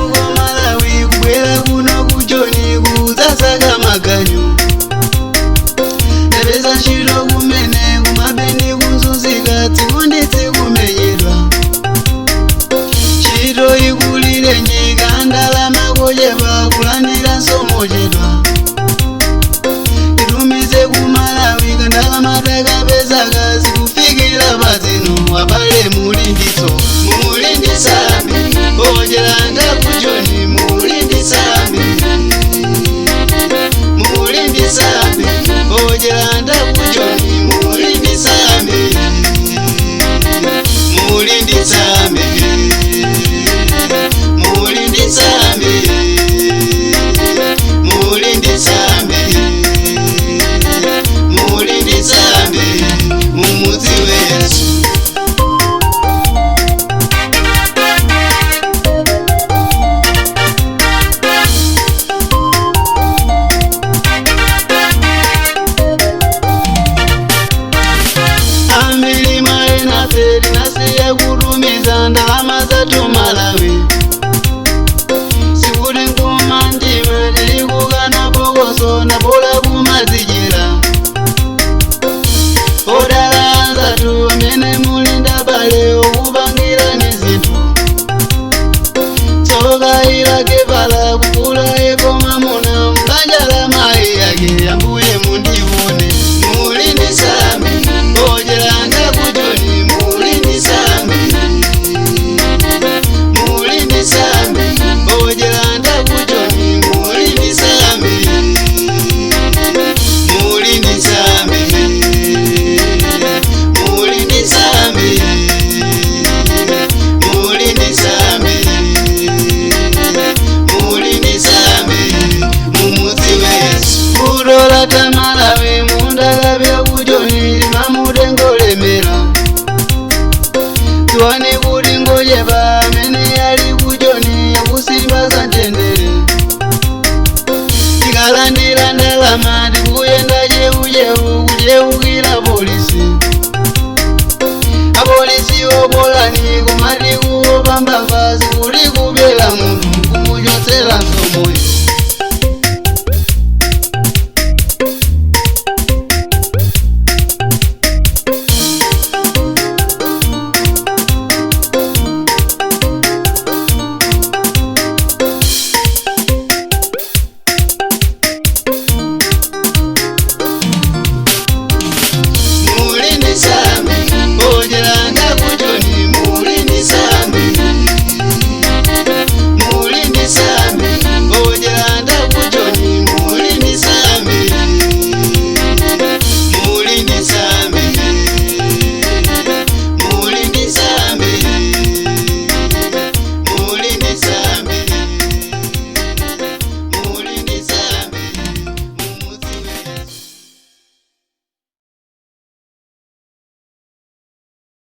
Ndinachoka Malawi kubwera kuno kujoni kudzasaka maganyu. Ndapeza ntchito kumene kumabeni kuzunzika tsiku ndi tsiku kumenyedwa. Ntchito ikulire nyika ndalama kochepa kulandira nsomochedwa. Titumize ku Malawi kandalama takapezaka zikufikira pazino abale mulinditso mulinditsambi ojeranga kujoni mulinditsambi mulinditsambi ojeranga kujoni mulinditsambi mulinditsambi mulinditsambi mulinditsambi mulinditsambi mumudzi wesu. Amilima enaferi nasiya kutumiza ndalama zathu Malawi. Sikuti nkuma ndima tilikukana phokoso napola kumazijira. Odala anzathu amene mulinda bale okupangirani zinthu. Tsoka ilake pala kukula ekoma muna mbanja la mayi yake ambuye mundione. Mulinditsambi ojeranga kujoni mulinditsambi mulinditsambi ojeranga kujoni mulinditsambi mulinditsambi mulinditsambi mulinditsambi mulinditsambi mumudzi wesu. Kutola tamalawi mundakapya kujoni mamutengolemera. Tiwane kuti ngochepa amene ali kujoni akusimba za mtendere. Tikalandira ndalama tikuyenda cheucheu kucheukira polisi. Apolisi obolani kumati